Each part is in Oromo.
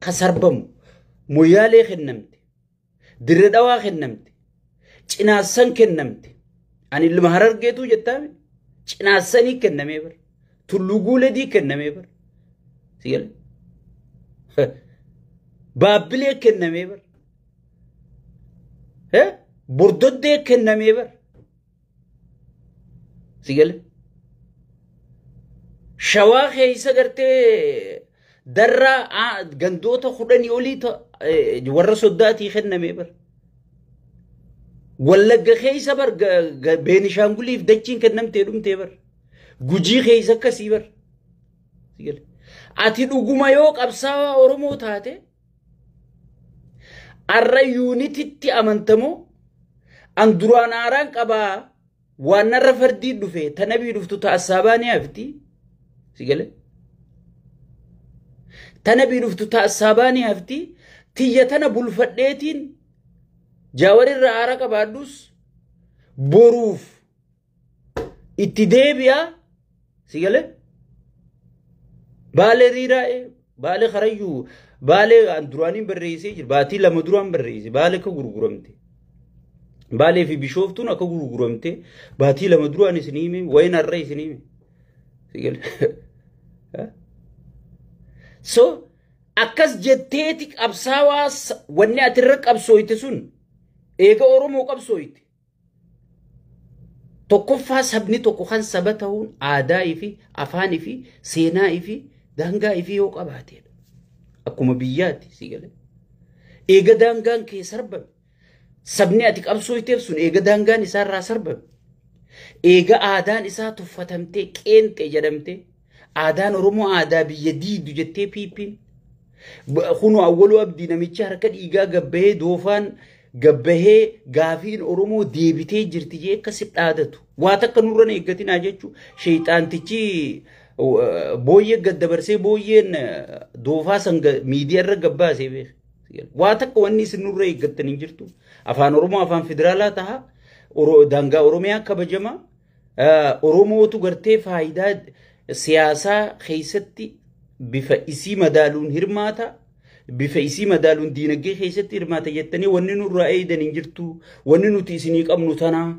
Ka sarbamu Moyyaalee kennamte, Dirre Dhawaa kennamte, Cinaassan kennamte. Ani ilma Harargeetuu jettaame Cinaassanii kennamee bar. Tulluu Guuledii kennamee bar. Sigale. Baabbilee kennamee bar. Bordoddee kennamee bar. Sigale. Shawaa keessa gartee darraa gandoota 10 olii warra soddaatii kennamee bar. Wallagga keessa bar Beenishaanguliif dachiin kennamtee dhumtee bar. Gujii keessa akkasii bar. Ati dhuguma yoo qabsaawaa Oromoo taate arra yuunititti amantamoo an duraan aaraan qabaa waan narra fardii dhufe tanabii dhuftu ta assaabaa ni hafti. Sigale. Tanabii dhuftu ta assaabaa ni hafti. Tiyya tana bulfadheetiin Jaawarirra aara qabaadhus boruuf itti deebi'a. Sigale. Baalee riiraa'e, Baalee Karayyuu, Baalee an duraaniin barreessee jira. Baatii 2 duraan barreesse. Baalee akka gurguramte. Baalee fi Bishooftuun akka gurguramte. Baatii 2 duraan isin hime, wayin har'a isin hime. Sigale. So akkas jetteeti qabsaawaa wanni ati irra qabsooyte sun eega Oromoo qabsooyte. Tokkoffaa sabni tokko kan saba ta'uun aadaa fi afaanii fi seenaa fi daangaa fi yoo qabaateedha. Akkuma biyyaatti sigale. Eega daangaan kee sarbame. Sabni ati qabsooyteef sun eega daangaan isaarraa sarbame. Eega aadaan isaa tuffatamtee qeenxee jedhamtee aadaan Oromoo aadaa biyya diidu jettee piippiin. Kunoo Awwaluu Abdii namichi harka dhiigaa gabbahee doofaan gabbahee gaafiin Oromoo deebitee jirti jee akkasi dhaadatu. Waa takka nurra hin eeggatinaa jechuu sheexaantichi booyyee gaddabarsee booyyeen doofaa san miidiyaa irra gabbaasee beeka. Waa takka wanni isin nurra eeggattan hin jirtu. Afaan Oromoo afaan federaalaa taha. Daangaa Oromiyaa kabajama. Oromootu gartee faayidaa siyaasaa keessatti bifa isii madaaluun hirmaata. Bifa isii madaaluun diinagdee keessatti hirmaata jettanii wanni nurraa eeydan hin jirtu. Wanni nuti isinii qabnu tanaa.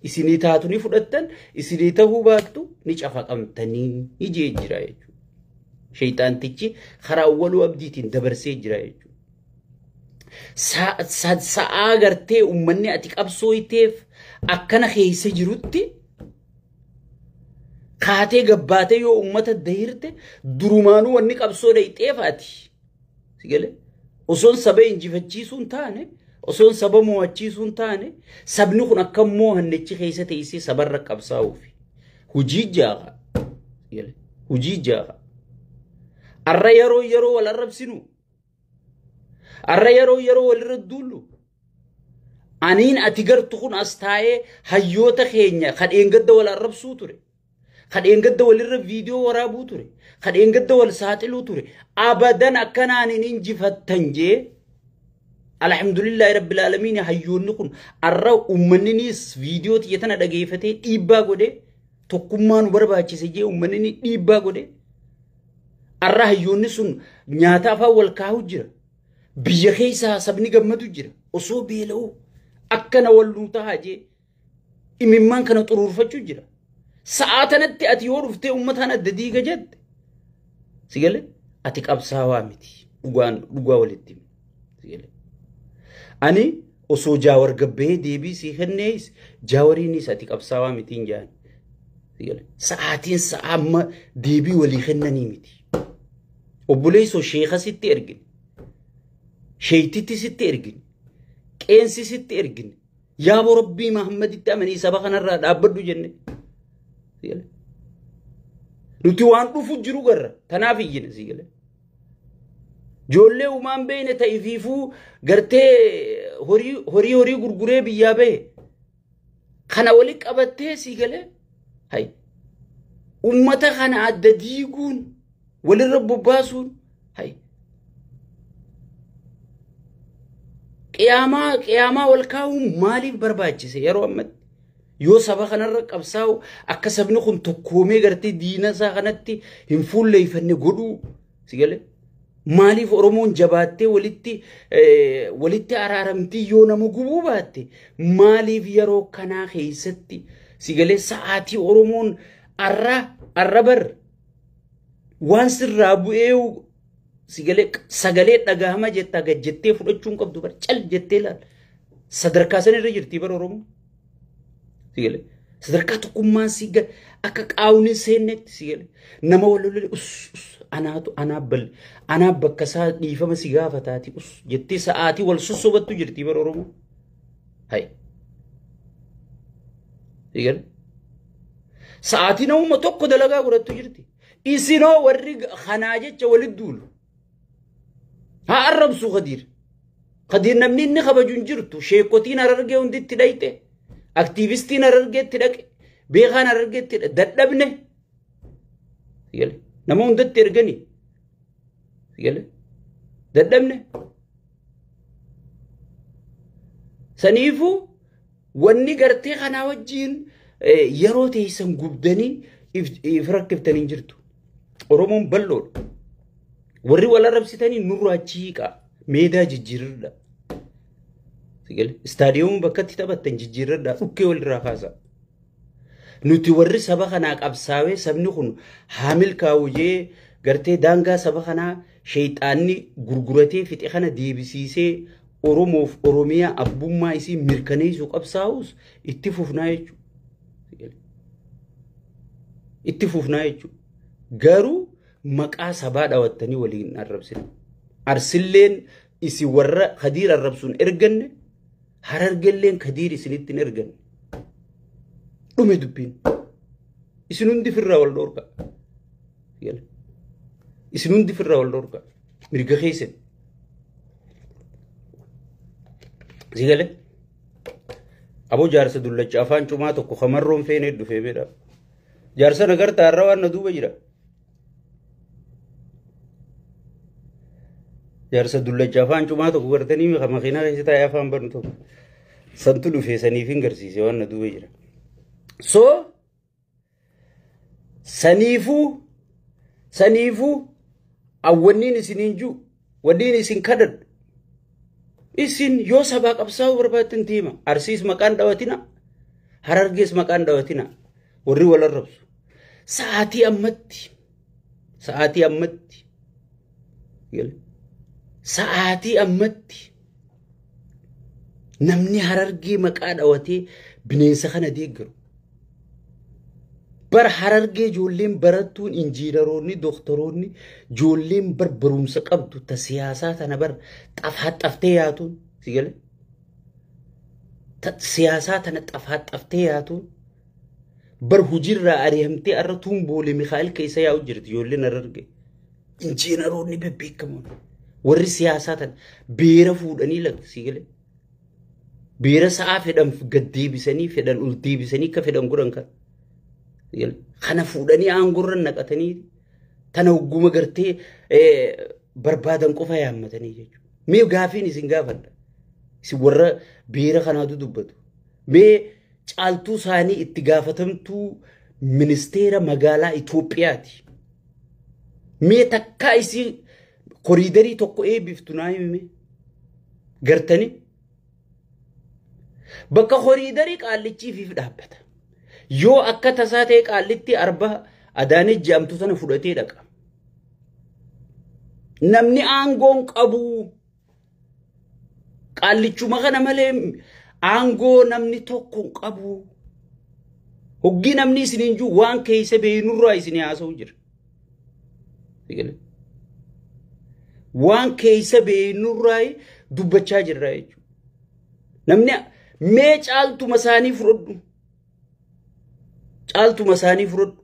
Isinii taatu ni fudhattan, isinii tahuu baattu ni cafaqamtanii ni jee jira jechuudha. Sheexaantichi karaa Awwaluu Abdiitiin dabarsee jira jechuudha. Sa'aa gartee uummanni ati qabsooyteef akkana keessa jirutti kaatee gabbaatee yoo uummata dahirte durumaanuu wanni qabsoo dhayxeef ati. Sigale osoon saba injifachiisuu hin taane, osoon saba mo'achiisuu hin taane, sabni kun akka mo'annechi keessa teessee sabarra qabsaa'uufi. Hujii jaaha. Sigale hujii jaaha. Arra yeroo yeroo wal arrabsinu. Arra yeroo yeroo walirra duullu. Aniin ati gartu kun as taa'ee hayyoota keenya kadheen gadda wal arrabsuu ture. Kadheen gadda walirra viidiyoo waraabuu ture. Kadheen gadda wal saaxiluu ture. Abadan akkanaan hin injifattan jee. Alhamdulillahi rabbil aalamiin hayyoonni kun arra uummanninis viidiyoo tiyya tana dhageeffatee dhiibbaa godhee tokkummaa nu barbaachise jee uummanni dhiibbaa godhee. Arra hayyoonni sun nyaata afaan wal kaa'u jira. Biyya keessaa sabni gammadu jira. Osoo beela'u akkana wal nuu tahaa jee imimmaan kana xuruurfachuu jira. Sa'aa tanatti ati yoo dhuftee uummataan adda diiga jette. Sigale ati qabsaawaa miti. Dhugaan dhugaa walitti himi. Sigale. Ani osoo Jaawar gabbahee deebii sii kennees Jaawariinis ati qabsaawaa miti hin jaan. Sigale. Sa'aatiin sa'a amma deebii walii kennanii miti. Obboleessoo sheeka sitti ergine. Sheeytitti sitti ergine. Qeensi sitti ergine. Yaaboo Rabbii Muhammaditti amanii saba kanarraa dhaabbadhu jenne. Nuti waan dhufu jiru garra. Tanaaf iyyina sigale. Ijoollee uumaan beekne ta'ifiifuu gartee horii horii horii gurguree biyyaa bahe. Kana wali qabattee sigale. Hay. Uummata kana adda diiguun walirra bobbaasuun hay. Qiyaamaa qiyaamaa wal kaa'uun maaliif barbaachise yeroo ammatti? Yoo saba kanarra qabsaa'u akka sabni kun tokkoomee gartee diina isaa kanatti hin fuulleeffanne godhuu sigale. Maaliif Oromoon jabaattee walitti araaramtii yoo nama gubuu baatte maaliif yeroo kanaa keessatti sigalee sa'aatii Oromoon arra bar waan sirraa bu'ee sigalee sagalee dhagahama jettaa gad jettee fudhachuun qabdu bar cal jettee laal sadarkaa san irra jirtii bar Oromoo sigalee sadarkaa tokkummaan siga akka qaawni seennetti sigalee nama wal lole us us anaatu anaa bal anaa bakka isaa dhiifama si gaafataati us jettee sa'aatii wal sossobattu jirtii bar Oromoo hay sigalee sa'aatii namuma tokko dalagaa godhattu jirti isinoo warri kanaa jecha walit duulu haa arrabsu Khadiir Khadiir namni inni kabaju hin jirtu sheekotiin Harargee hunditti dhayxe aktiivistiin Harargeetti dhaqe beekaan Harargeetti dadhabne nama hundatti ergani dadhabne saniifuu wanni gartee kanaa wajjiin yeroo teessan gubdanii if rakkiftanii hin jirtu. Oromoon bal'oodha. Warri wal arrabsitanii nurraa achi hiiqaa meedaa jijjiirradha. Istaadiyoomii bakka itti taphattan jijjiirradha dhukkee walirraa kaasa. Nuti warri saba kanaa qabsaawee sabni kun haa milkaa'u jee gartee daangaa saba kanaa sheexaanni gurguratee fixe kana deebisiisee Oromoof Oromiyaa abbummaa isii mirkaneessuu qabsaa'us itti fufnaa jechuudha. Itti fufnaa jechuudha. Garuu maqaa sabaa dhawattanii waliin arrabsina. Arsilleen isin warra Khadiir arrabsuun erganne Harargelleen Khadiir isinitti hin erganne. Dhume dubbiin. Isin hundi firraa wal dhoorka. Isin hundi firraa wal dhoorka. Mirga keessan. Sigale. Aboo jaarsa dullacha afaan cumaa tokko kamarroon feenee dhufee beedha. Jaarsa nagartaa irra waan na duuba jira. Jaarsa dullacha afaan cumaa tokko gartanii makiinaa keessa taa'ee afaan banu tokko. Santu dhufee saniif hin garsiise waan na duuba jira. So saniifuu awwanniin isiniin jiru wanniin isin kadhadhu isin yoo sabaa qabsaa'uu barbaaddan deema. Arsiis maqaan dhawatina Harargees maqaan dhawatina warri wal arrabsu. Sa'aatii ammatti namni Harargee maqaa dhawatee bineensa kana deeggaru. Bar Harargee ijoolleen barattuun injiinaroonni doktoroonni ijoolleen bar barumsa qabdu ta siyaasaa tana bar xaftee yaatuun sigale ta siyaasaa tana xaftee yaatuun bar hujirraa ari'amtee arra tuun boolee Mikaa'el keessa yaa'u jirti ijoolleen Harargee injiinaroonni bebbeekamoon warri siyaasaa tana beera fuudhanii sigale beera sa'aa fedhan gad deebisanii fedhan ol deebisanii akka fedhan godhan kan. Kana fuudhanii aangorra naqatanii tana hogguma gartee barbaadan qofa yaammatanii jechuudha. Mee gaafiin isin gaafadha. Isin warra beera kanaatu dubbatu. Mee caaltuu isaanii itti gaafatamtuu ministeera magaalaa Itoophiyaati. Mee takkaa isii koriidarii tokko eebbiftu naa himi gartanii bakka koriidarii qaallichiifiif dhaabbata. Yoo akka tasaa ta'e qaallitti arba Adaanech jedhamtu sana fudhatee dhaqa. Namni aangoon qabu qaallichuma kana malee aangoo namni tokko hin qabu. Hoggii namni isiniin jiru waan keessa beeynurraa isinii haasa'u jira. Waan keessa beeynurraa dubbachaa jirra jechuudha. Namni mee caaltuma isaanii fudhadhu. Caaltuma isaanii fudhadhu.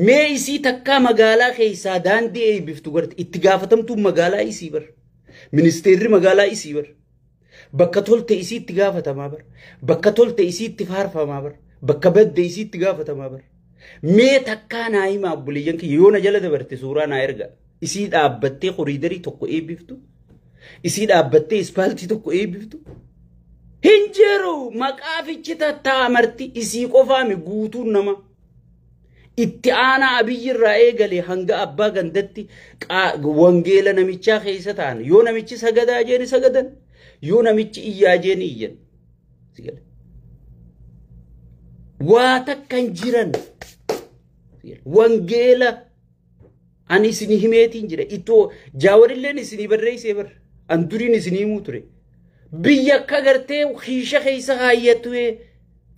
Mee isii takkaa magaalaa keessaa daandii eebbiftu garte itti gaafatamtuun magaalaa isii bar. Ministeerri magaalaa isii bar. Bakka tolte isii itti gaafatamaa bar. Bakka tolte isii itti faarfamaa bar. Bakka badde isii itti gaafatamaa bar. Mee takkaa naa himaa obboleeyyan kiyya yoo na jala dabarte suuraa naa erga. Isii dhaabbattee koriidarii tokko eebbiftu. Isii dhaabbattee ispaaltii tokko eebbiftu. Hin jiru maqaa fichi tattaamarti isii qofaami guutuun nama. Itti aanaa Abiyyi irraa eegale hanga abbaa gandatti wangeela namichaa keessa ta'an yoo namichi sagadaa jeeni sagadan yoo namichi iyyaa jeeni iyyan. Waa takka hin jiran wangeela ani isinii himeetiin jira itoo jaawarilleen isinii barreessee bara an duriin isinii himuu ture. Biyya akka gartee kiisha keessa kaayyatee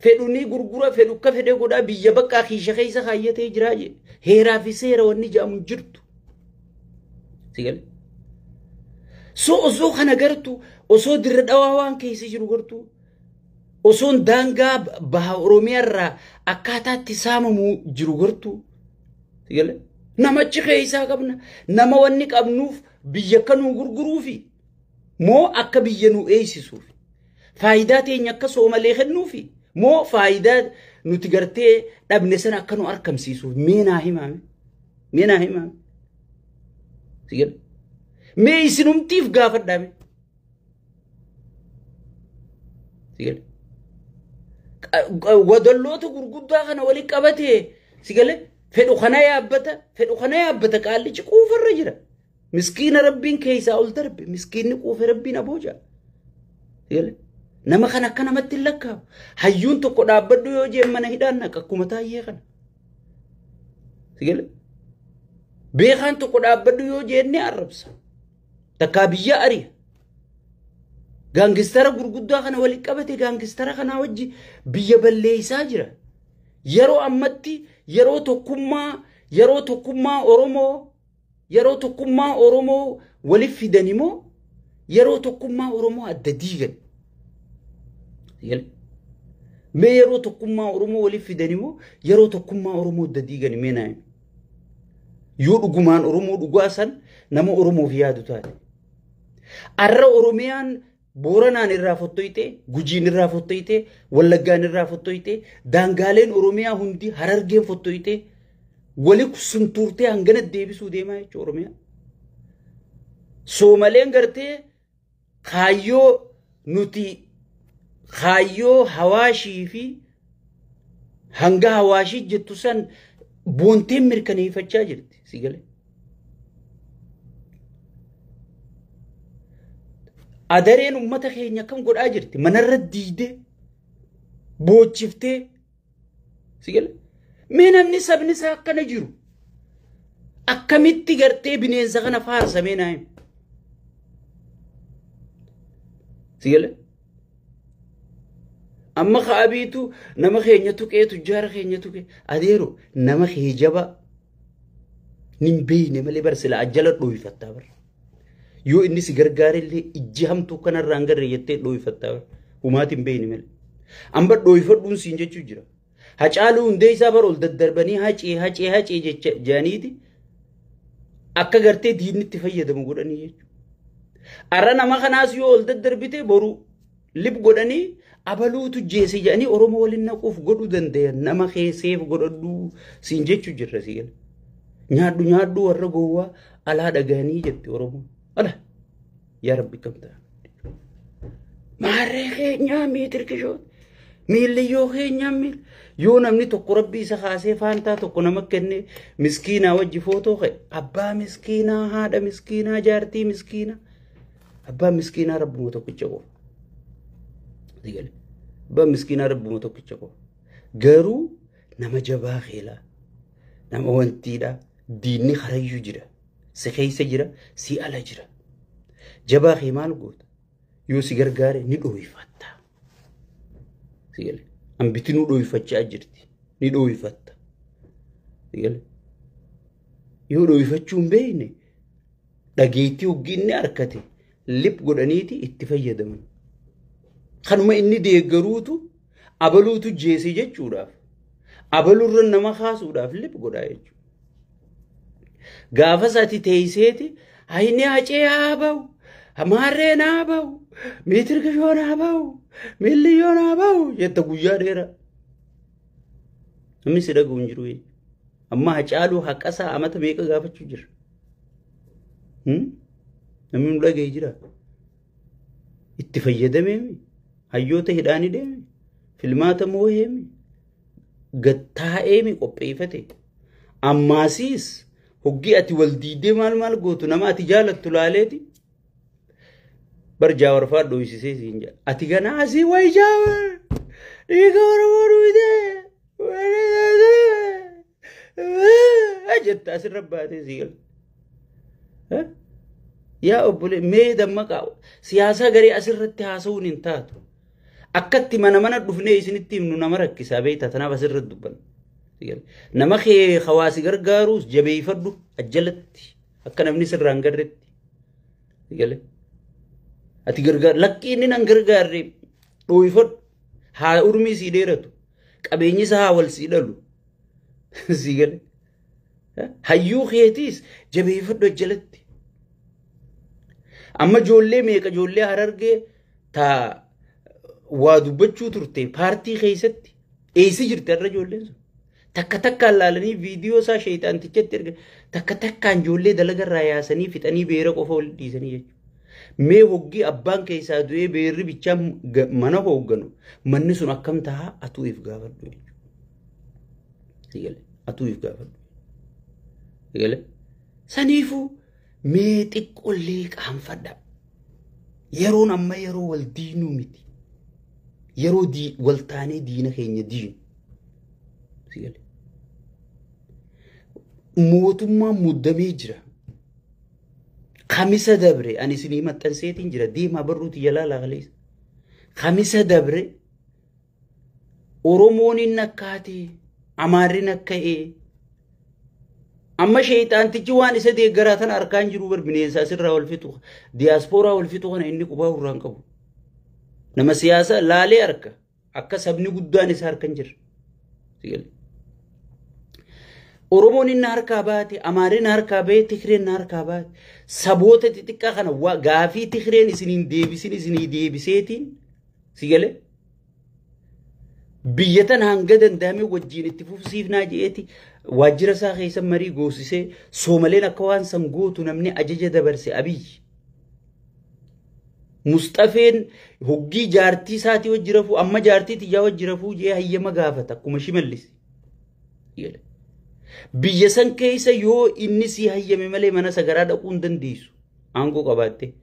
fedhuni gurgura fedhu akka fedhe godhaa biyya bakka kiisha keessa kaayyatee jiraa jee heeraa fi seera wanni jedhamu jirtu. Sigale. So osoo kana gartu osoo dirra dhawaa waan keessa jiru gartu osoon daangaa baha Oromiyaa irraa akkaataatti saamamu jiru gartu. Sigale. Namachi keessaa qabna nama wanni qabnuuf biyya akka nuu gurguruufi moo akka biyya nu eeysisuuf faayidaa teenya akka soomalee kennuufi moo faayidaa nuti gartee dhabne sana akka nu argamsiisuuf mee naa himaame mee naa himaame sigale mee isinumtiif gaafadhaame sigale wadalloota gurguddaa kana walitti qabatee sigale fedhu kana yaabbata qaallichi quufarra jira. Miskiina rabbiin keessaa ol darbe miskiinni quufe rabbiin abooja. Nama kana akka namatti hin lakkaa'u. Hayyuun tokko dhaabbadhu yoo jeen mana hidhaan naqa akkuma taayyee kana. Beekaan tokko dhaabbadhu yoo jeen ni arrabsa. Takkaa biyya ari'a. Gaangistara gurguddaa kana walitti qabate gaangistara kanaa wajji biyya balleessaa jira. Yeroo ammatti yeroo tokkummaa Oromoo yeroo tokkummaa Oromoo waliif fidan immoo yeroo tokkummaa Oromoo adda diigan. Mee yeroo tokkummaa Oromoo waliif fidan immoo yeroo tokkummaa Oromoo adda diigan mee naa yoo dhugumaan Oromoo dhugaa san nama Oromoof yaadu taate. Arra Oromiyaan Booranaan irraa fottoyte, Gujiin irraa fottoyte, Wallaggaan irraa fottoyte, daangaaleen Oromiyaa hundi Harargeen fottoyte wali suntuurtee hangana deebisuu deemaa jechuudha Oromiyaa. Soomaleen gartee kaayyoo nuti kaayyoo hawaashii fi hanga hawaashii jettu san boonteen mirkaneeffachaa jirti si galee. Adareen uummata keenya akkam godhaa jirti manarra diidee boochiftee si galee. Mee namni sabni isaa akkana jiru akkamitti gartee bineensa kana faarsamee naa hima. Si galee. Amma ka'abiitu nama keenya tuqee tujjaara keenya tuqee adeero nama kee jaba nin beeyne malee bar sila ajjala dhooyfattaa bar. Yoo inni si gargaarellee ijji hamtuu kanarraa hin garree jettee dhooyfattaa bar. Humaati hin beeyne malee. Amma dhooyfadhuun siin jechuu jira. Hacaaluu hundee isaa bar ol daddarbanii hacee hacee hacee jecha jaaniiti akka gartee diinni itti fayyadamu godhanii jechuudha. Arra nama kanaas yoo ol daddarbite boru lib godhanii abaluutu jeese jedhanii Oromoo waliin naquuf godhuu danda'an nama keesseef godhadhu siin jechuu jirra si gala. Nyaadhu nyaadhu warra gowwaa alaa dhagahanii jetti Oromoon. Ala yaa Rabbi kam ta'a. Maarree keenyaa miitirkishoota. Miilli yoo keenyaa miil yoo namni tokko rabbi isa kaasee faantaa tokko nama kenne miskiinaa wajji footoo ka'e abbaa miskiinaa haadha miskiinaa jaartii miskiinaa abbaa miskiinaa rabbuma tokkicha qofa. Abbaa miskiinaa rabbuma tokkicha qofa. Garuu nama jabaa keelaa nama wantiidhaa diinni harayyuu jira si keessa jira si ala jira. Jabaa kee maal goota yoo si gargaare ni dhooyfatta. Ambitinuu dhooyfachaa jirti. Ni dhooyfatta. Yoo dhooyfachuu hin beekne dhageettii hoggiinni harkate lip godhaniiti itti fayyadaman. Kanuma inni deeggaruutu abaluutu jeese jechuudhaaf abaluurra nama kaasuudhaaf lip godhaa jechuudha. Gaafa isaati teesseeti hayni hacee haa ba'u. Maarreen haa ba'u, miitirkishoon haa ba'u, miilliyyoon haa ba'u jetta guyyaa dheeraa. Namni si dhaga'u hin jiru. Amma Hacaaluu haqasaa amata meeqa gaafachuu jira? Namni nu dhaga'e jira. Itti fayyadameemi, hayyoota hidhaanii deeme, filmaata mooheemi, gattaa'eemi qopheeffate. Ammaasiis hoggii ati wal diidee maal maal gootu nama ati jaalattu laaleeti. Bar Jaawar fa'aa dho'isisee siin jedha. Ati ganaa asii wayi Jaawar dhiiga Oromoo dhuftee jetta asirra baatee sii gala. Yaa obbolee mee dammaqaa siyaasaa garee asirratti haasa'uun hin taatu. Akkatti mana mana dhufnee isinitti himnu nama rakkisaa beektaa tanaaf asirratti dubbanna. Nama kee hawaasi gargaaruus jabeeffadhu ajjalatti akka namni sirraa hin garretti. Ati gargaar lakkii inni nan gargaarre dhooyfadhu haa urmii sii dheeratu qabeenyi isaa haa wal sii dhalu sii gale. Hayyuu keetiis jabeeffadhu ajjalatti. Amma ijoollee meeqa ijoollee Harargee taa waa dubbachuu turte paartii keessatti eessa jirti har'a ijoolleen sun? Takka takkaan laalanii viidiyoo isaa sheexaantichatti erga takka takkaan ijoollee dalagarraa yaasanii fixanii beera qofa wal dhiisanii jechuudha. Mee hoggii abbaan keessaa du'ee beerri bichaa mana hoogganu manni sun akkam tahaa atuu if gaafadhu jechuudha. Atuu if gaafadhu. Saniifuu mee xiqqollee qaanfadha. Yeroon amma yeroo wal diinuu miti. Yeroo wal taanee diina keenya diinu. Mootummaan muddamee jira. Kamisa dabre ani isinii maxxanseetiin jira deemaa barruuti jalaa laaqaleessa. Kamisa dabre Oromoon inni akkaatee Amaarri akka'ee amma sheexaantichi waan isa deeggaraa tana harkaan jiru bar bineensa asirraa wal fixu diyaaspooraa wal fixu kana inni qubaa irraa hin qabu. Nama siyaasa laalee harka akka sabni guddaan isa harka hin jirre. Oromoon inni harkaa baate, Amaarri harkaa baate, Tigreen harkaa baate, saboota xixiqqaa kana gaafii Tigreen isiniin deebisin isinii deebiseetiin si galee biyya tana hanga danda'ame wajjin itti fufsiifnaa je'eeti waajjira isaa keessa marii goosisee Soomaleen akka waan san gootu namni ajaja dabarse Abiyyi. Mustafeen hoggii jaartii isaatii wajji rafuu amma jaartii xiyyaa wajji rafuu jee hayyama gaafata akkuma Shimallis. Biyya san keessa yoo inni si hayyame malee mana sagaraa dhaquu hin dandeessu aangoo qabaatte.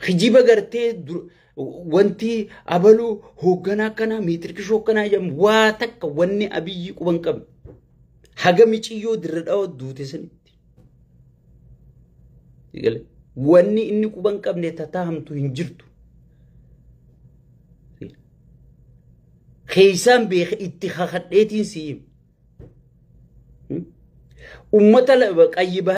Kijiba gartee wanti abaluu hoogganaa akkanaa meetirikishoo akkanaa jedhamu waa takka wanni Abiyyi quban qabne haga miciyyoo dirra dhawaa duute sanitti. Wanni inni quban qabne tatahamtu hin jirtu. Keessaan beeka itti kakadheetiin si hima. Uummata qayyibaa.